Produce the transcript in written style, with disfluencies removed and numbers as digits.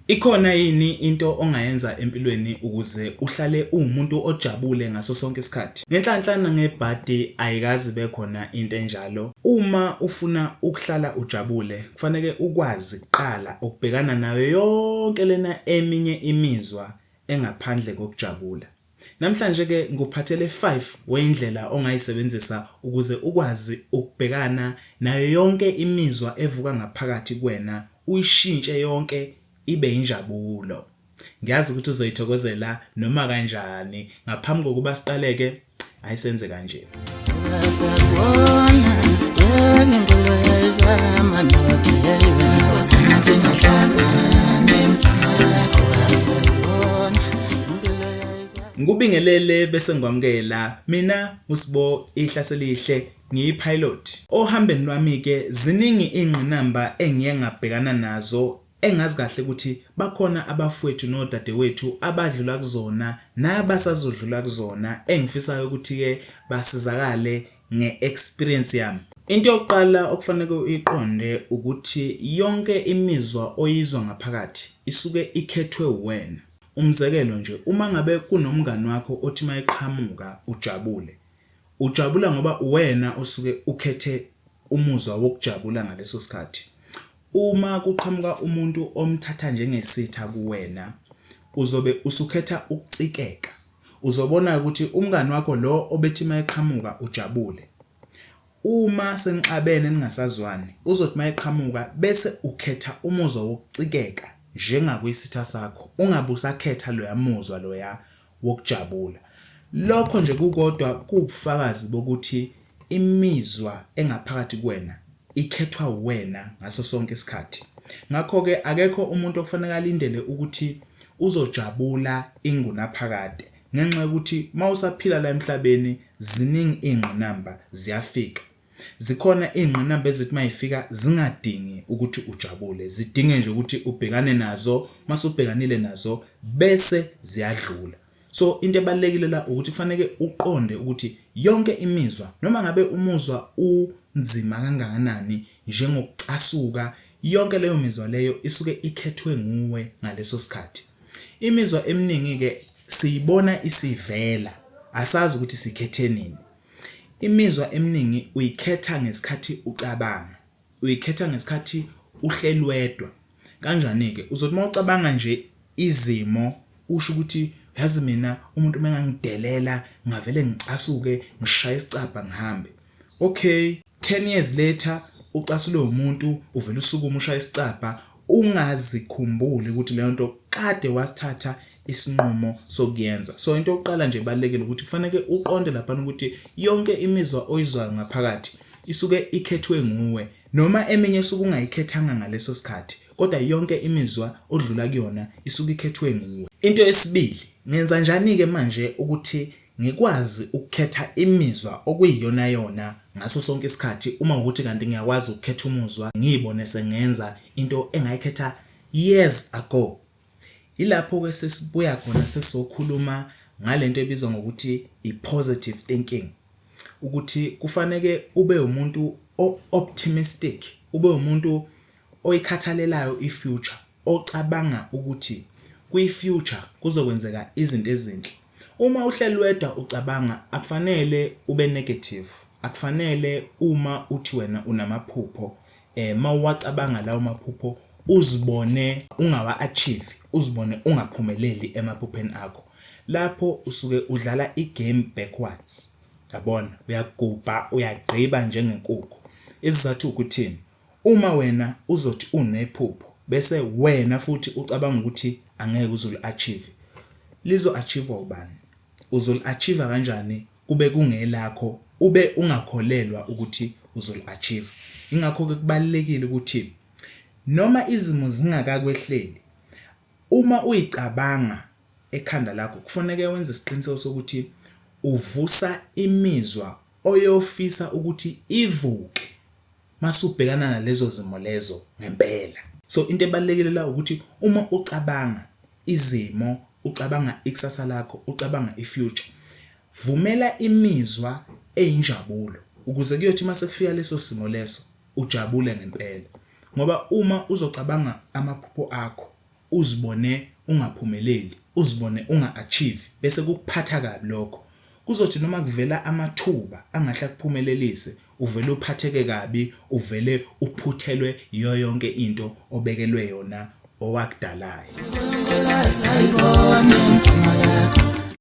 Ikhona yini into ongayenza empilweni ukuze uhlale uwumuntu ojabule ngaso sonke isikhathi? Ngenhlanhla nangebhadi ayikaze ibe khona into enjalo. Uma ufuna ukuhlala ujabule, kufaneke ukwazi kuqala ukubhekana nayo yonke lena eminye imizwa engaphandle kokujabula. Namhlanje ke ngikuphathele 5 weyindlela ongayisebenzisa ukuze ukwazi ukubhekana nayo yonke imizwa evuka ngaphakathi kuwena uyishintshe yonke ibe injabulo. Ngiyazi ukuthi uzoyithokozela noma kanjani. Ngaphambi kokuba siqaleke, ayisenze kanje. Ngikubingelele bese ngikwamukela mina uSibo Ihlaselihle ngiyi-pilot. Ohambeni lwami-ke ziningi iy'ngqinamba engiye ngabhekana nazo engazi kahle ukuthi bakhona abafowethu nodadewethu abadlula kuzona nabasazodlula kuzona engifisayo ukuthi-ke basizakale nge-experience yami. Into yokuqala okufanele uyiqonde ukuthi yonke imizwa oyizwa ngaphakathi isuke ikhethwe uwena. Umzekelo nje, uma ngabe kunomngani wakho othi mayeqhamuka ujabule, ujabula ngoba uwena osuke ukhethe umuzwa wokujabula ngaleso sikhathi. Uma kuqhamuka umuntu omthatha njengesitha kuwena, uzobe usukhetha ukucikeka. Uzobona ukuthi umngani wakho lo obethi mayeqhamuka ujabule. Uma senixabene ningasazwani, uzothi mayeqhamuka bese ukhetha umuzwa wokucikeka njengakwisitha sakho, ungabe usakhetha loya muzwa loya wokujabula. Lokho nje kukodwa kuwubufakazi bokuthi imizwa engaphakathi kuwena ikhethwa uwena ngaso sonke isikhathi. Ngakho-ke akekho umuntu okufanele alindele ukuthi uzojabula ingunaphakade ngenxa yokuthi uma usaphila la emhlabeni ziningi iy'ngqinamba ziyafika. Zikhona iy'ngqinamba ezithi uma y'fika zingadingi ukuthi ujabule, zidinge nje ukuthi ubhekane nazo, uma usubhekanile nazo bese ziyadlula. So into ebalulekile la ukuthi kufaneke uqonde ukuthi yonke imizwa noma ngabe umuzwa unzima kangakanani njengokucasuka yonke leyo mizwa leyo isuke ikhethwe nguwe ngaleso sikhathi. Imizwa eminingi ke siyibona isivela asazi ukuthi sikhethe nini. Imizwa eminingi uyikhetha ngesikhathi ucabanga. Uyikhetha ngesikhathi uhleli wedwa. Kanjani-ke? Uzothi uma ucabanga nje izimo usho ukuthi yazi mina umuntu uma engangidelela ngavele ngicasuke ngishaye isicabha ngihambe. Okay, 10 years later ucasulwe umuntu uvele usukume ushaye isicabha ungazikhumbuli ukuthi leyo nto kade wasithatha isinqumo sokuyenza. So into yokuqala nje ebalulekile ukuthi kufanele uqonde laphana ukuthi yonke imizwa oyizwayo ngaphakathi isuke ikhethwe nguwe noma eminye esuke ungayikhethanga ngaleso sikhathi kodwa yonke imizwa odlula kuyona isuke ikhethwe nguwe. Into yesibili, ngenza njani-ke manje ukuthi ngikwazi ukukhetha imizwa okuyiyona yona ngaso sonke isikhathi uma ukuthi kanti ngiyakwazi ukukhetha umuzwa ngiyibone sengenza into engayikhetha years ago. Yilapho-ke sesibuya khona sesizokhuluma ngalento ebizwa ngokuthi i-positive thinking, ukuthi kufaneke ube umuntu o-optimistic, ube umuntu oyikhathalelayo i-future, ocabanga ukuthi kwi-future kuzokwenzeka izinto ezinhle. Uma uhleli wedwa ucabanga akufanele ube negative, akufanele uma uthi wena unamaphupho mawuwacabanga lawo maphupho uzibone ungawa-achieve, uzibone ungaphumeleli emaphupheni akho. Lapho usuke udlala i-game backwards, yabona, uyagubha uyagqiba njengenkukhu. Isizathu ukuthini? Uma wena uzothi unephupho bese wena futhi ucabanga ukuthi angeke uze uli-achieve, lizo-achieve-wa ubani? Uzoli-achieve kanjani kube kungelakho ube ungakholelwa ukuthi uzoli-achieve? Yingakho-ke kubalulekile ukuthi noma izimo zingakakwehleli, uma uyicabanga ekhanda lakho kufaneke wenze isiqiniseko sokuthi uvusa imizwa oyofisa ukuthi ivuke masubhekana nalezo zimo lezo ngempela. So into ebalulekile la ukuthi uma ucabanga izimo, ucabanga ikusasa lakho, ucabanga i-future, vumela imizwa eyinjabulo ukuze kuyothi mase kufika leso simo leso ujabule ngempela. Ngoba uma uzocabanga amaphupho akho. uzibone ungaphumeleli, uzibone unga-achieve bese kukuphatha kabi lokho. Kuzothi noma kuvela amathuba angahle akuphumelelise uvele uphatheke kabi, uvele uphuthelwe yiyo yonke into obekelwe yona owakudalayo.